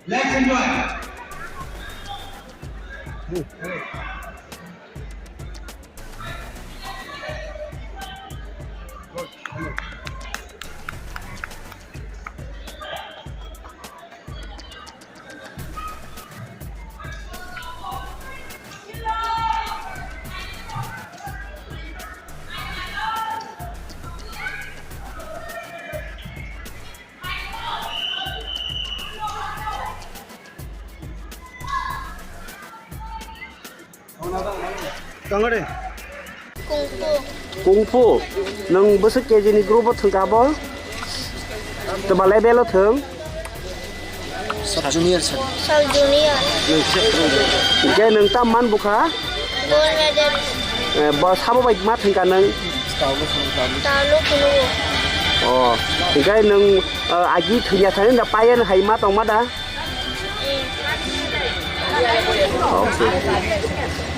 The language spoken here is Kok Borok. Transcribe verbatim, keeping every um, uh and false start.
Let's enjoy. Tongore. Kung fu. Kung fu. Nang bwswk K G ni group o thwngka bo? Twma level o thwng? Sub junior sir. Sub junior. Hingke nang tam man bukha? Gold medal. Eh, bo sabo bai ma thwngka nang? Taulo khunu, taulo. Taulo khunu. Oh, hingke nang, eh, agi thwngya thani da payan hai ma tongma da? Eh. Okay.